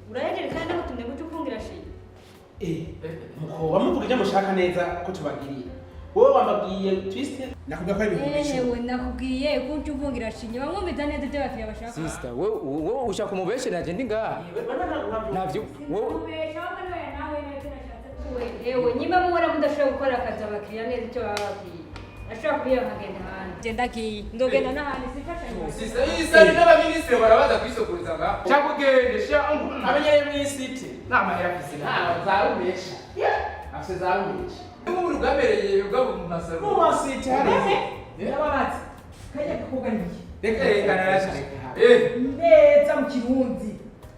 Urahejeje kandi nagutumye guca ufungira shinya. Mukoba muvuga ibyo mushaka neza ko tubagiriye. Wowe wambabwiye twist, nakubwiye ko ari 10,000. Ewe, nakubwiye ko uca ufungira shinya, bamwumviza neza ibyo abakiriya bashaka. Sister, wowe ushaka umubeshe naje ndi ngaha navyo wowe. Umubesha ahubwo niwe nawe nacyo nashatse kuwe. Ewe, nyuma mubona mudashobora gukora akazi abakiriya neza icyo baba babwiye, ashobora kubwira nkagenda ahandi. Genda kiyi, ndogenda n'ahandi sifashanyo. Sister, isari n'abaminisitiri barabaza kwisokuruza ngaha, cyangwa ugende sha. Amenyereye mu isiti. N'amahera afise. Nta zarumesha, afise zarumesha. N'ubu bwabereye bwabo mu masaro. Mu masiti hariya. Ndababaza, kajya gakobwa ni iki? Reka Reka, reka. Reka. Neza mu Kirundi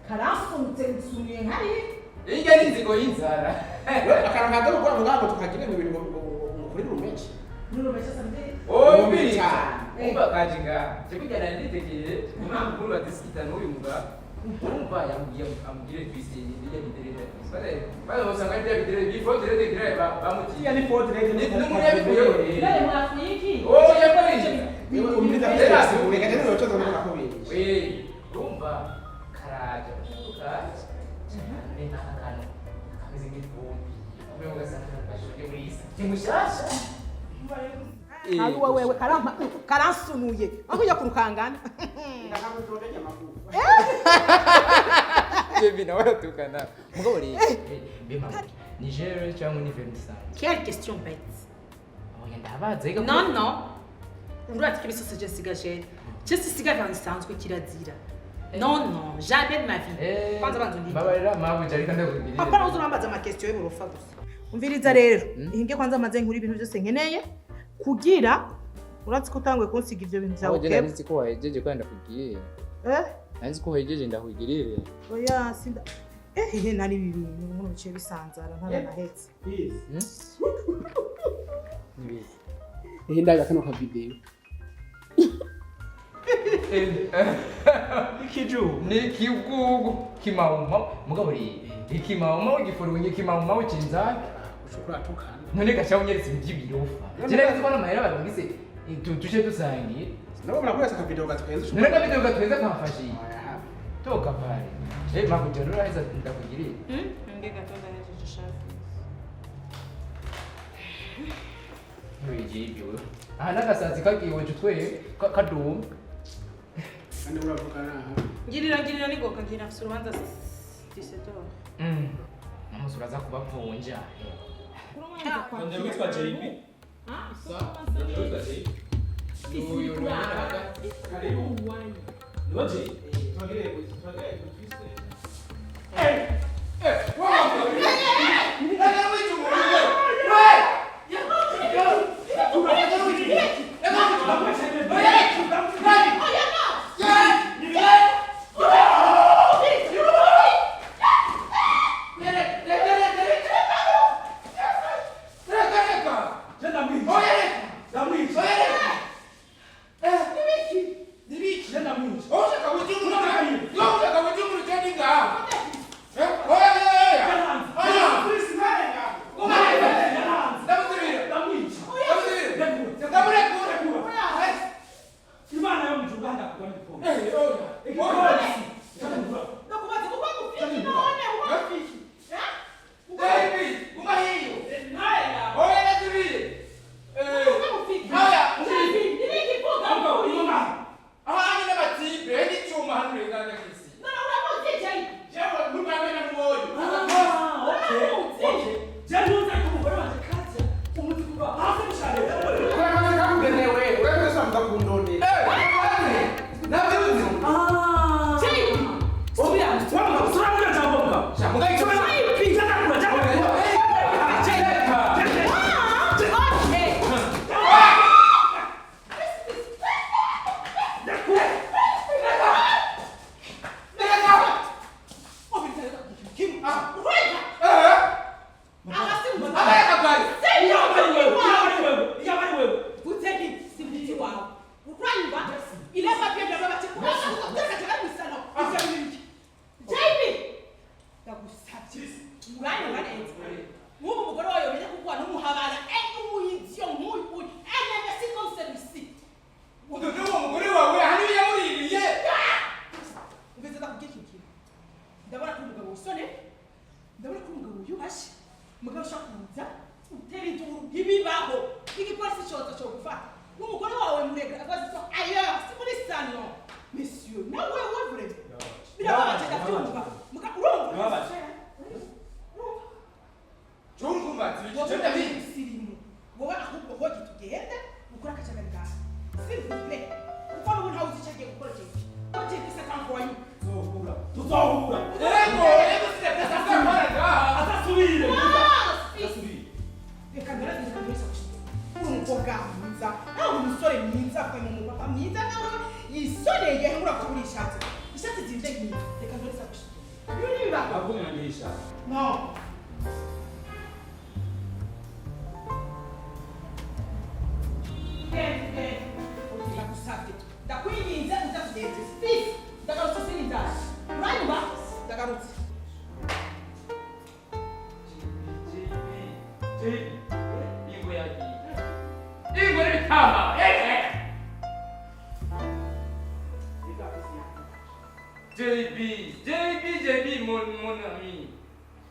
karansunutse nsunuye nkari. Hirya n'inzigo y'inzara. Akantu kaza gukora mu ngango tukagire ngo ibintu ngo kuri rumeshi. Nurumesha samedi. Wowe ubiriza. Cyane. Umva kaje ngaha cyo kujyana nitegeye umwana mukuru wa disikita n'uyu mugabo, urumva yamubwiye amubwire twist bijya bidereza bale usanga bijya bidereza bifo direde gira bamutiye. Iya, ni fote rege. Ni n'umunyabikuyeho. None mwafiki. Oh, yakoreshe. Umviriza twist, reka tena uchoza ngo nakubiri. We, urumva karaje kaje cyane n'aka kantu kameze nk'ivumbi, umwe ugasanga gashoje muri isa kimushasha. Ari wewe karampa karansunuye aho ujya kurukangana. Jebi nawe aratukana mugabo rero bima Niger cyangwa ni Vernissan. Quelle question bête. Oya, ndabaza ega. Non, non. Urazi ko ibisose je siga jene. Je sisiga ibintu bisanzwe, kirazira. Non, non, jamais de ma vie. Kwanza banza undinde. Mbabarira mabuja, ariko ndakubwira. Apana, uza urambaza ama question y'uburofa gusa. Umviriza rero, ihinge kwanza maze nkuri ibintu byose nkeneye kugira urazi ko utanguye kunsiga ivyo bintu vyawe. Aho je nari nzi ko wahejeje kandi ndakubwiye. Eh? Nari nzi ko wahejeje, ndakugirire. Oya, sinda ihe nari ibi bintu umuntu biciye bisanzara ntaranahetse. Nibizi. Ehe, ndaga kano ka video. Ikiju. Ni kigugu kimauma mugabo rero ikimauma gifuruye kimauma ukinzake. Ushobora tukana. None gacha unyeretse iby'ibirofa je nari ko n'amahera barugize tuje dusangiye. Nabo murakoresha ka video gatwenze. None kabido gatweza kamfashiye toka pale mabuja ruraheza ndakugirire. Nge gatonda hejeje shafi. Ntiwigiye aha n'agasazi kagiye utwe kaduma. Kandi uravuga naho. Ngirira, ngirira ningoka ngira afise urubanza 17 heures. Namusi uraza kubavunja. Nje witwa JB. Nje witwa JB. Uyu hagati. Karibu. Niwe JB. Twagire twagire twist. Imana yo mu ijuru ndakugwa n'igikombe. Ndakubaza kuko gufiki none wafiki. Kakugenewe, urakoresha muga kundondera. Nk'ubu umugore wawe yomenya kuguha n'umuhabara umuyidiyo nk'uyu uyu enene si comme celui-ci. Umvise, ndakubwira ikintu kimwe, ndabona ko umugabo wisone, ndabona ko umugabo wiyubashe, umugabo ushaka kuza utera induru ntibibaho, igipolisi coza cogufata n'umugore wawe muregera akazi so ailleurs, si muri salon. Monsieur, nawe wewe, vraiment birababaje, ndavyumva. Urumva? Birababaje. Urumva Wowe je ndabizi. Usirimu wowe, ahubwo hogi tugende ukora akajagari kawe, s'il vous plaît, kuko n'ubu ntawe uzi icyo agiye gukora. Jewe ko jewe c'est un voyou. Tuzohura, tuzohura. Ego, ego, sinakora ngaha. Atasubire. Ah, si. Atasubire. Reka ngerageze kugurisha uri umukobwa mwiza, nawe uri umusore mwiza, kwe mu mupapa mwiza nawe yisoneye, urakubura ishati, ishati zimvye nk'iyi. Reka ngerageze gushika ibi nibibaho. Ntabwo ngirisha. No. Genda, genda. Ndagusavye, ndakwinginze, uzatugenze fisi. Ndagarutse, sinindaje, uranyumva? Ndagarutse. Ingo yagiye. Ingo n'ibitama. Eh. JB, JB, JB, mon ami.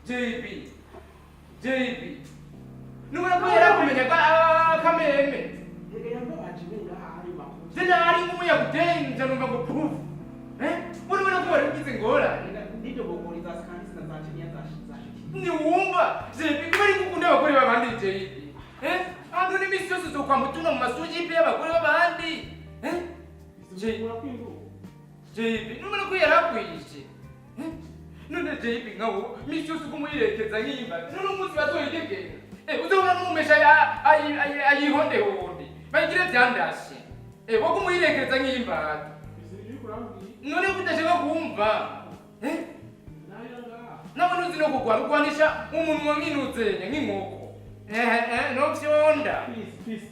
JB, JB. Nubona ko yarakumenya kameme. Reka yambabaje ngaha hari makuru. Sinari nk'umuyaga utenja numva ngo pufu. Eh? Urabona ko wari ugize ingorane. N'ibyo bogori za sikandisi na za kenya zashikiye. Ntiwumva JB, kubera ko ukunda abagore b'abandi, JB. Eh? Hano n'imisi yose uzokwama utuna mu masujipe y'abagore b'abandi. Eh? JB, nubona ko yarakwije. Eh? None JB nkawo misi yose ukumuyirekeza nk'imba. None umunsi bazoyitegera. Eh, uzobona n'umumesha ayihondehonde. Bayigire vyandashe. Eh, wo kumuyirekeza nk'imbata. None ko udashaka kumva. Eh? Nawe ntuzi no kugwana, ugwanisha umunwa nk'inuzenya nk'inkoko. Eh eh, no fyonda. Please, please.